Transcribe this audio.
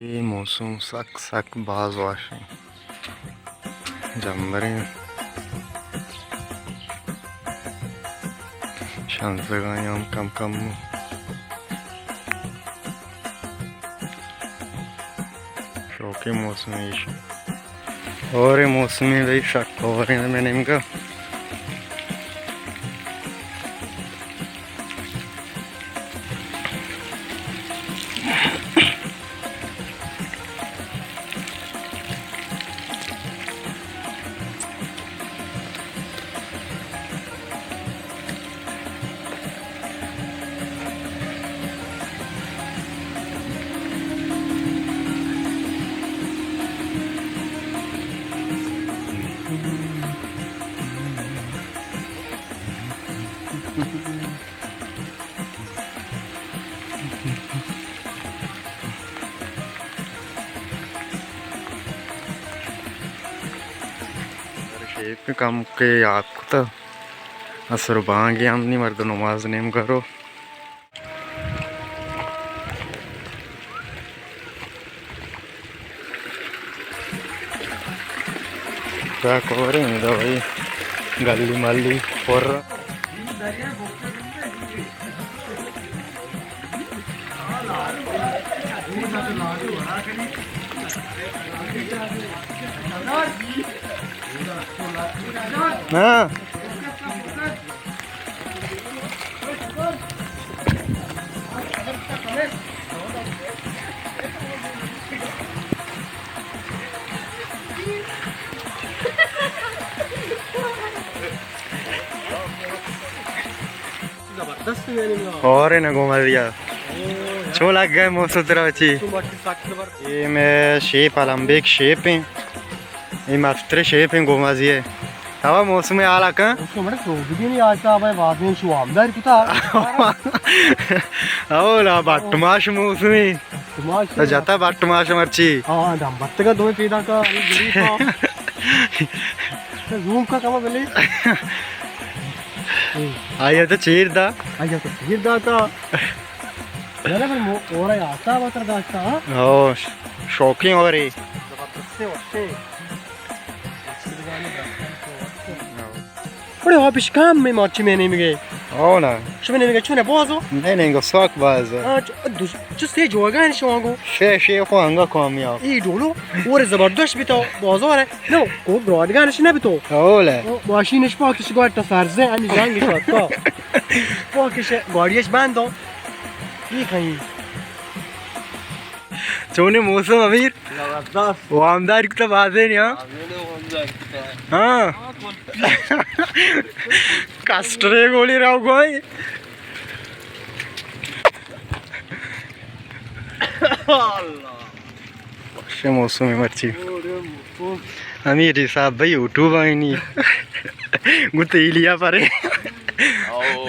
اے موسم سک سک باز وش ایں۔ جمبریں شنزگاں ہم کم کم۔ شوقیں موسم ایش۔ ہوریں موسمے بھئی، سک ہوریں مئے نیمگا۔ شیپ کم کہ آپ کتا، عصر بانگے ہم نی، مرد نماز نیم کرو۔ چاک ہوریں ادا بھئی، گلی ملی پر۔ ہاں۔ زبردست یعنی۔ اور ہے نا گوما دیا۔ چون لگ گئے موسم ترا بچی؟ یہ میں شیپ، المبیک شیپ ہیں۔ اے مستریں شیپ ایں گومازی ءِ۔ ہوا موسم ءِ حال ءَ کن۔ موسم بڑا سوب دینی آج تا بھائی بازیں شو آمدار کتا۔ اولا بٹ ماش موسم ایں۔ بٹ ماش تو جتا بٹ ماش مرچی۔ ہاں، دم بتگا دوئے پیدا کا، ارے گریب ہاں۔ تو زوم کا کما بلے۔ آیا تو چیر دا۔ آیا تو چیر دا تا۔ یارا بھائی مو-، اورا آتا بتر داشتا، ہاں؟ او، ش-، شوقیں اورے۔ زبردست ہے، وقت ہے۔ بڑے آپش کم میں مارچی میں نہیں گئے۔ او نا۔ شو میں نہیں گئے، چون ہے بازو؟ نہیں، نہیں، گو ساک باز۔ ہاں، چ-، دو-، چو سے جوگان شوانگو۔ شے، شے کو ہنگا کامیاب۔ ای ڈولو، اور زبردست بیتا، بازار ہے۔ نو، کو گرادگانش نہ بیتو۔ اولا۔ او، ماشینش پاکش گوٹ تا فرزے، انی جنگش وقتا۔ پاکش گاڑیش بندو۔ ای کہیں۔ چونیں موسم امیر؟ زبردست۔ وامدار کتا بازیں، ہاں؟ بازیں وامدار کتا۔ ہاں۔ کسٹرے گولی راو گوئی۔ اللہ۔ وش موسم مرچی۔ ہمیں حساب بھائی یوٹیوب آئینی۔ گو تیلیا پرے۔ او۔